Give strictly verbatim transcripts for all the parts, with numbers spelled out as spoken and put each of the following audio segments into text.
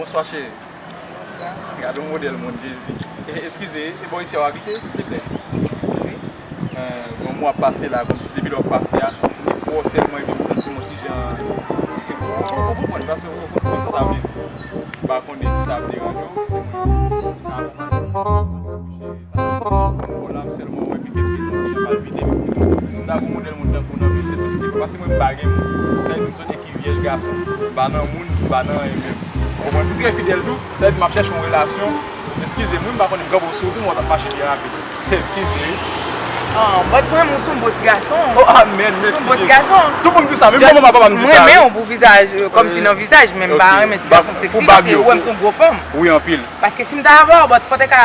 Bonswa, cheri. Gade yon modèl moun, Jezi. E, eskize, e bò isi a w abite, silvouplè? Wi. Eh, bon, mwen ap pase la, kòmsi depi lè w ap pase a, m wè w sèlman, epi m santi m yon ti jan. Ou, ou, ou konprann, paske ou konprann sa sa vle di. M pa konnen si sa ap deranje w, si mwen ka akonpanye w. Bon, la, m sèlman wè pitit li, yon ti jan palpite, m di, bon, si m ta gon modèl moun tankou w nan vi m, se tou sa ki fè. Paske mwen, m pa gen moun. Sa vle di, m se yon ekivyèj gason. M pa nan moun, m pa nan anyen menm. Ou konprann? M trè fidèl tou. Sa vle di, m ap chèche yon relasyon. Eskize m, wi, m pa konnen m kanpe w sou ou tou, men w t ap mache byen rapid. Eskize, wi. Ah, but mwen, ou se yon bon ti gason. Oh, amen, mèsi. Ou se yon bon ti gason. Tout moun di sa, menm manman papa m di sa, wi. Mwen renmen w pou vizaj, euh, kòmsi nan vizaj, men m pa renmen ti gason seksi, paske ou wè m se yon gwo fanm. Wi, anpil. Paske si m ta avè w, but fò te ka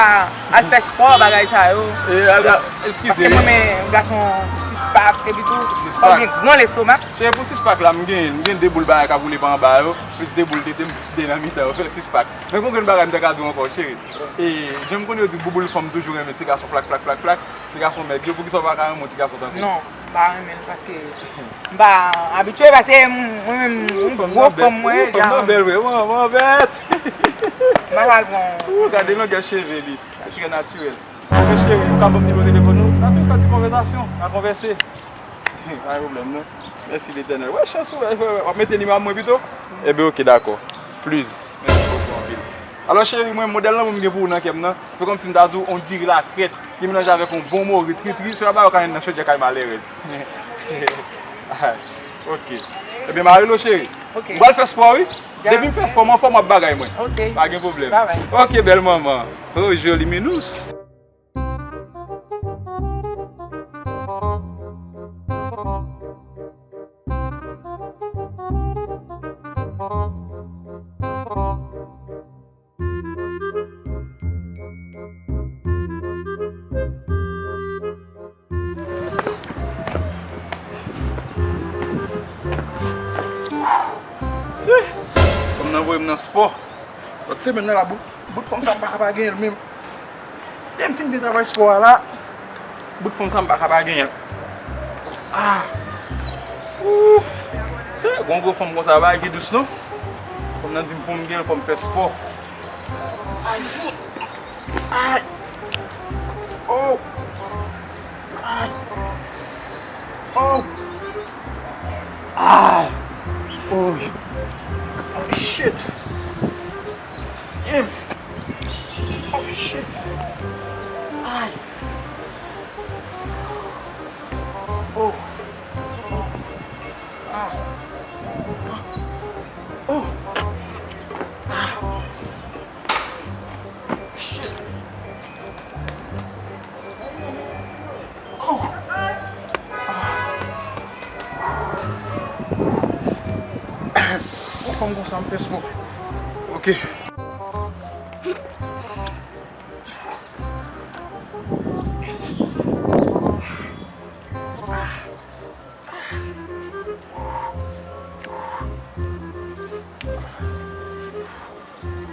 al fè spò, bagay sa yo. E, al, al, eskize. Paske mwen, men gason six pack, epi tou, fò gen gran lestomak. Cheri, pou six pack la, m gen, m gen de boul bagay k ap woule pa anba yo, plis de boul tete m, plis de nan mitan yo, fè six pack. Men gon grenn bagay m te ka di w ankò, cheri. E, jan m konnen yo di bouboul fanm toujou renmen ti gason flak, flak, flak, flak, ti gason mèg yo, poukisa w pa ka renmen yon ti gason tankou m? Non, m pa renmen l paske m pa abitye, paske m, mwen menm, m gwo fanm mwen, fanm nan bèl vre, mwen, mwen bèt. M pa pral pran. Ou gade longè cheve li, li trè natirèl. Mwen cheri, ou ka ban m nimewo telefòn ou? N ap vin fè ti konvèsasyon, n a konvèse. Pa gen pwoblèm, non. Mèsi Letènèl. Wè chans ou, wè, wè, wè. W ap mete nimewo mwen pito? Ebyen, oke, dakò. Please. Mèsi bokou anpil. Alò, cheri, mwen, modèl lanmou m gen pou ou nan kè m nan, se kòmsi m ta di w, on diri lakrèt, ki melanje avèk yon bon mori tritri, se pa bagay yo ka jwenn nan chodyè kay malerèz. Oke. Ebyen, m a rele w, cheri. Oke. M pral fè spò, wi. Depi m fè spò, m anfòm, w ap bagay mwen. Oke. Pa gen pwoblèm. Babay. Oke, bèl manman. Oh, joli minous. Si. Fanm nan voye m nan spò. Lòt semèn nan la, bout, bout fanm sa m pa ka pa genyen l menm. Lè m fin byen travay spò a la, bout fanm sa m pa ka pa genyen l. Ah. Ooh. Se gon gwo fanm konsa, bagay ki dous non. Fanm nan di m pou m gen l, fò m fè spò. Ay, fout. Ay. Oh. Ay. Oh. Ay. Oh. Oh, shit. Damn. Oh, shit. Ay. Oh. Ah. Oh. Ah. Shit. Oh. Yon fanm konsa m fè spò. Ok.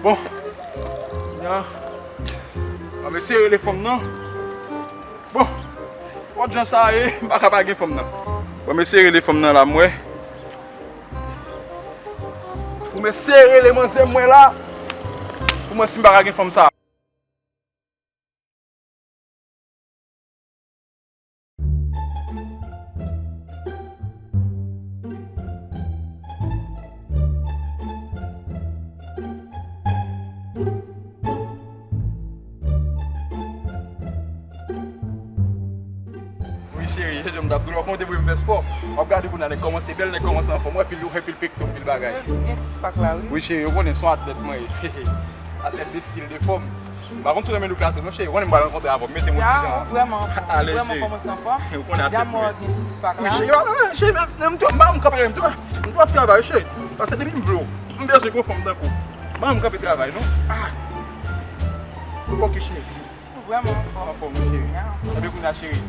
Bon. Nya. Ban m eseye rele fanm nan. Bon. Wòt jan sa ye, m pa ka pa gen fanm nan. Ban m eseye rele fanm nan la, m wè. Pou m eseye rele manzè mwen la. Pou mwen si m pa ka gen fanm sa. Wi cheri, jodi a m t ap di w lè w konte pou m fè spò. W ap gade kounye a nèg kòmanse bèl, nèg kòmanse anfòm, w wè pil, w wè pil pekto, pil bagay. Gen sis pak la wi. Wi cheri, ou konnen se yon atlèt mwen ye. Atlèt de stil, de fòm. M pa konn si w renmen look la tou non cheri, ou konnen m pral rankontre avè w, mete m yon ti jan. Ou vrèman, vrèman kòmanse anfòm. Ou konnen atlèt mwen. Wi cheri, cheri, m, m, m, m kanpe, m, m, m ap travay cheri. Paske depi m vle w, m bezwen gwo fanm tankou w. Ban m kanpe travay, non. Ah. Ok, cheri. Ou vrèman anfòm. Anfòm, wi, cheri. Ebyen, kounye a, cheri.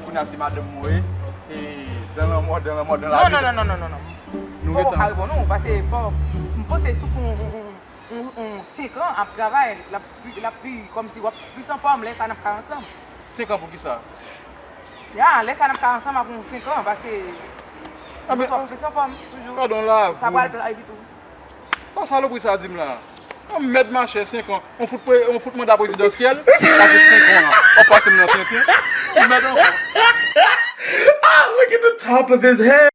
Kounye a, se madanm mwen, wi. E, dan lanmò, dan lanmò, dan lavi. Non, non, non, non, non, non, non. Nou gentan ansanm. Mwen pa reponn ou, paske fò, m panse sou fon, on, on, on, on senk an ap travay, l ap pi, l ap pi, kòmsi w ap plis anfòm, lè sa n ap ka ansanm. Senk an pou kisa? Ya, lè sa n ap ka ansanm apre yon senk an, paske nou sot plis anfòm, toujou. Gadon lavi. Sa pral pla epi tou. Sa salopri sa di m la? Yon mèd machè, senk an. On fout, on fout manda prezidansyèl, sa fè senk an la. W ap pase m nan tenten. Yon mèd ankò. Ah, look at the top of his head.